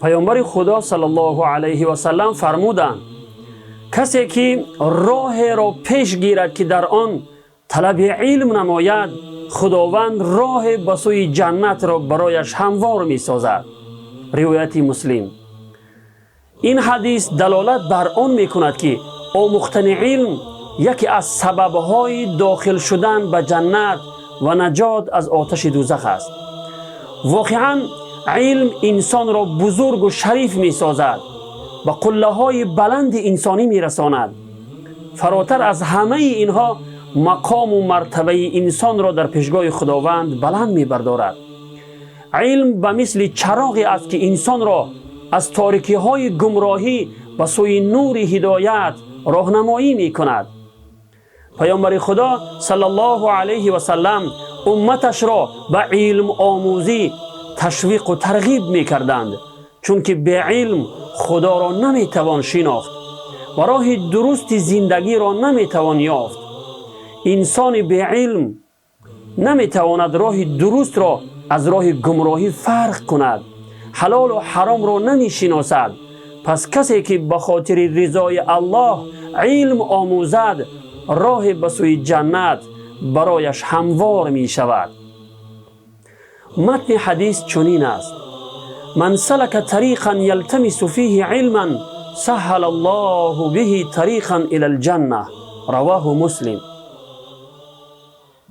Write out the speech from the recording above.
Паёмбари Худо саллаллоҳу алайҳи васаллам фармуданд: касе ки роҳеро пеш гирад, ки дар он талаби илм намояд, Худованд роҳе ба сӯи ҷаннатро барояш ҳамвор месозад. Ривояти Муслим. Ин ҳадис далолат бар он мекунад, ки омӯхтани илм яке аз сабабҳои дохил шудан ба ҷаннат ва наҷот аз оташи дӯзах аст. Воқеан, илм инсонро бузургу шариф месозад, ба қуллаҳои баланди инсонӣ мерасонад. Фаротар аз ҳамаи инҳо, мақому мартабаи инсонро дар пешгоҳи Худованд баланд мебардорад. Илм ба мисли чароғе аст, ки инсонро аз торикиҳои гумроҳӣ ба сӯи нури ҳидоят роҳнамоӣ мекунад. Паёмбари Худо саллаллоҳу алайҳи васаллам умматашро ба илмомӯзӣ ташвиқу тарғиб мекарданд, чунки беилм Худоро наметавон шинохт ва роҳи дурусти зиндагиро наметавон ёфт. Инсони беилм наметавонад роҳи дурустро аз роҳи гумроҳӣ фарқ кунад, ҳалолу ҳаромро намешиносад. Пас касе ки ба хотири ризои Аллоҳ илм омӯзад, роҳе ба сӯи ҷаннат барояш ҳамвор мешавад. Матни ҳадис чунин аст: من سلك طريقا يلتمس فيه علما سهل الله به طريقا إلى الجنة. رواه مسلم.